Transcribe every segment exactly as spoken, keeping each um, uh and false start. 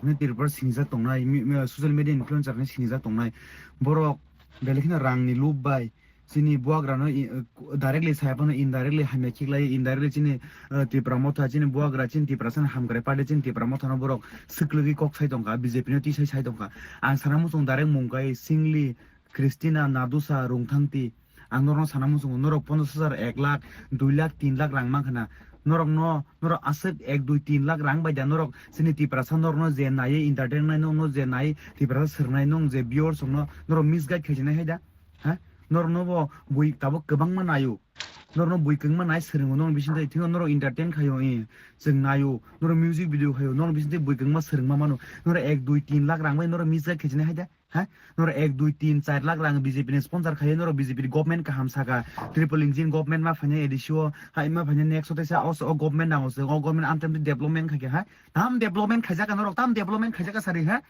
Hwnwi Tripura sinijak tongnai, mi-, mi-, social media influencer hwnwi sinijak tongnai. Borok belai kheno rangni lob bai chini buagrano i-, directly saya phano indirectly hamya khiklai, indirectly chini, eh, Tipra Motha, chini buagra, chini Tiprasani Hamkrai Party, chini Tipra Mothano borok swklwgwi kok sai tongkha, B J P no tisai sai tongkha. Ang sana muchung direct mung kai singli, Christina, Nadusa, Rungthangti, ang norokno sana muchungo, norok ponchash hajar, ek lakh, dui lakh, tin lakh rang mankha na. Norokno, norok aswk ek, dui, tin lakh rang bai da norok chini Tiprasa norokno je naiwi entertain nai, norokno je nai Tiprasa swrwngnai, nong je viewers rokno norok misguide khaijinai hai da? Ha? Norokno bo bui tabuk kwbangma naio. Norokno bui kwbangma nai swrwngo, norok bisingtwi thwino norok entertain khaio, eh, chwng naio, norok music video khaio, norok bisingtwi bui kwbangma swrwngma mano. Norok ek, dui, tin lakh rang bai norok misguide khaijinai hai da? Ha? Norok ek, dui, tin, char lakh rang B J P ni sponsor khai, norok B J P ni government kaham saka, triple engine government ma phainai A D C o, ha, ma phainai next o teisa o, o government nango se, o government amtwi amtwi development khaikha, ha? Tam development khaijak norok, tam development khaijak sari, ha?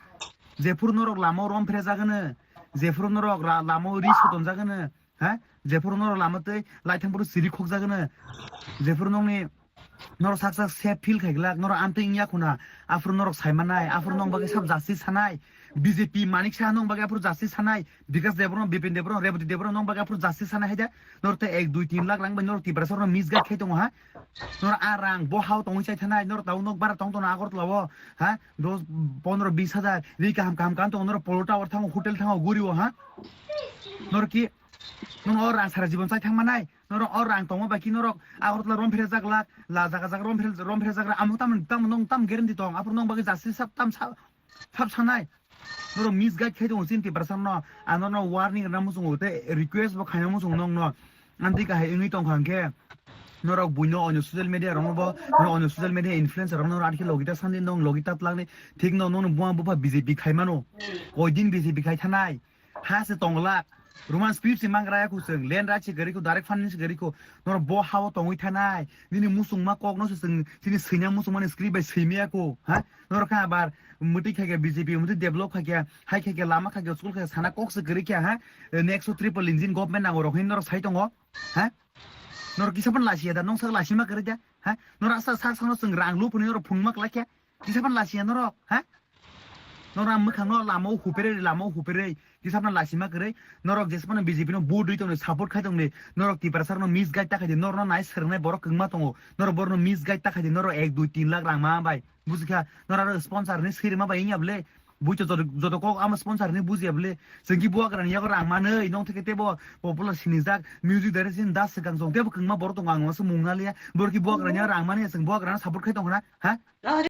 Jephuru norok lama o rom phrejak hwno, jephuru norok ra-, lama o ri sotonjak hwno, ha? Jephuru norok lama twi laithang phuru siri khokjak hwno, jephuru nokni norok sak sak safe feel khai glak, norok amtwi wngya khuna, aphuru norok sai manai, aphuru nong bagwi sab justice sanai, B J P manik saha nong bagwi aphuru justice sanai, Bikas Debbarma, Bipin Debbarma, Rebati Debbarma nong bagwi aphuru justice sanai hai da, norok tei ek, dui, tin lakh rang bai norok Tiprasa rokno misguide khai tongo ha, norok a rang bo hao tongwi chai thanai, norok tabuk nok bara tong tongno Agartala o ha, dos, pondro, bis hajar, ri kaham kaham kaham tongo, norok Polo Tower thango, hotel thango, guri o ha, norok ki, norok o rang sara jibon chai thang manai, norok o rang tongma bai ki norok Agartala rom pherejak lak, la jaga jaga rom phere-, rom pherejak lak, amo tamo, tamo nong tamo guarantee tong, aphuru nong bagwi justice sab tam sa-, sab sanai. Norok misguide khai tongo chini Tiprasa no, ang norok warning rwna muchungo tei request bo khaina muchungo nokno. Amtwi kahai wngwi tongkha hwnkhe norok buino onyo social media rokno bo, norok onyo social media influencer rokno norok atkhe logita sandi nong logita tlangni thik no, nono buma bupha B J P khai mano. Koi din B J P khai thanai. Ha se tongla. Roman script se mangra ya khusung, land right se gari ko, direct funding se gari ko. Norok bo hao tongwi thanai. Nini musungma kok no se chwng, chini swinya musungmani script bai swimya ko. Ha? Norok kha abar mwtwi khaikha B J P, mwtwi develop khaikha, hai khaikha, lama khaikha, school khaikha, sana kok se kwrwi kha, ha? Next o triple engine government nango rok hinwi norok sai tongo, ha? Norok kisa phano lasiya da, nong sak lasima kwrwi da, ha? Norok asa sak sakno chwng rang lu phunwi norok phungma kwlai kha, kisa phano lasiya norok, ha? Norok ang mwkhangno lama o huperwi, lama o huperwi, kisa phano lasima kwrwi, norok jesa phano B J P no vote rwi tongni, support khai tongni, norok Tiprasa rokno misguide ta khaidi, norokno nai swrwngnai borok kwbangma tongo, norok borokno misguide ta khaidi, norok ek, dui, tin lakh rang ma bai. Buji kha, nora aro sponsor ni siri ma bai wngya bwle. Bui to joto, joto kok ama sponsor ni bujiya bwle. Chwng ki buagra ni yago rang manwi, nong theke tebo popular sinijak, music director sin das swkang chwng tebo kwngma borok tongo ang masa mung naliya. Borok ki buagra ni yago rang mani, chwng buagra no support khai tongkha na, ha?